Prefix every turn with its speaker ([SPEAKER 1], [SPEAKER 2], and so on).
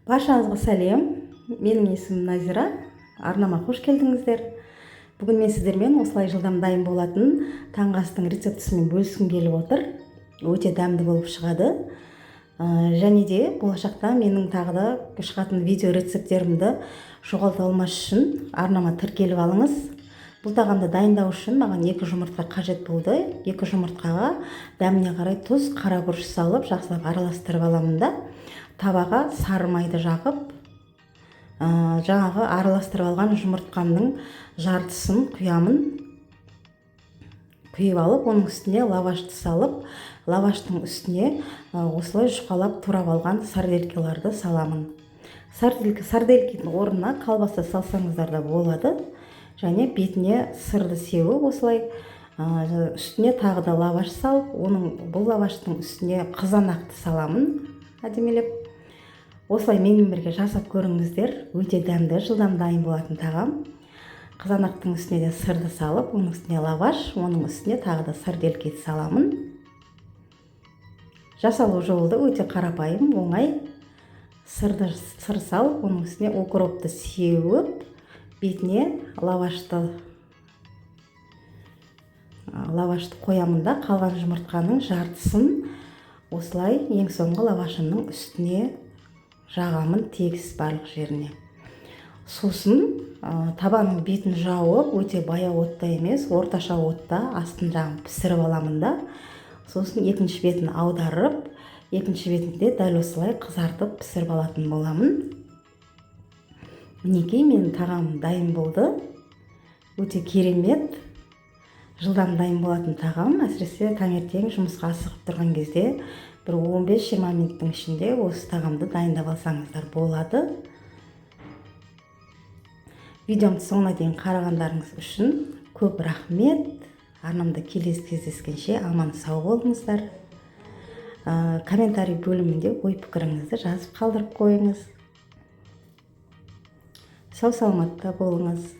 [SPEAKER 1] Баршаңызға сәлем! Менің есімім Назира. Арнама қош келдіңіздер! Бүгін мен сіздермен осылай жылдам дайын болатын таңғы астың рецептісімен бөліскім келіп отыр. Өте дәмді болып шығады. Және де болашақта менің тағы да шығатын видео рецепттерімді жоғалта алмас үшін арнама тіркеліп алыңыз. Бұл тағамды дайындау үшін маған екі жұмыртқа қажет болды. Екі жұмыртқаға дәміне қарай тұз, қара бұрыш салып, жақсылап араластырып аламын да, табаға сары майды жағып, жаңағы араластырып алған жұмыртқамның жартысын құямын. Құйып алып, оның үстіне лавашты салып, лаваштың үстіне осылай жұқалап турап алған сарделькаларды саламын. Сарделькінің орнына колбаса салсаңыздар да болады. Және бетіне сырды сеуіп, осылай үстіне тағы да лаваш салып, оның бұл лаваштың үстіне қызанақты саламын әдемілеп. Осылай менімен бірге жасап көріңіздер. Өте дәмді, жылдам дайын болатын тағам. Қызанақтың үстіне де сырды салып, оның үстіне лаваш, оның үстіне тағы да сарделькиді саламын. Жасалу жолы да өте қарапайым, оңай. Сыр салып, оның үстіне укропты сеуіп, бетіне лавашты қоямын да, қалған жұмыртқаның жартысын осылай ең соңғы лавашымның үстіне жағамын, тегіс барлық жеріне. Сосын табаның бетін жауып, өте баяу отта емес, орташа отта астын жағын пісіріп аламын да, сосын екінші бетін аударып, екінші бетінде дәл осылай қызартып, пісіріп алатын боламын. Мінекей, менің тағамым дайын болды. Өте керемет, жылдам дайын болатын тағам. Әсіресе таңертең жұмысқа асығып тұрған кезде бір 15-20 минуттың ішінде осы тағамды дайындап алсаңыздар болады. Видеомды соңына дейін қарағандарыңыз үшін көп рахмет. Арнамда келесі кездескенше аман сау болыңыздар. Комментарий бөлімінде ой пікіріңізді жазып қалдырып қойыңыз. Сау саламатта болыңыз!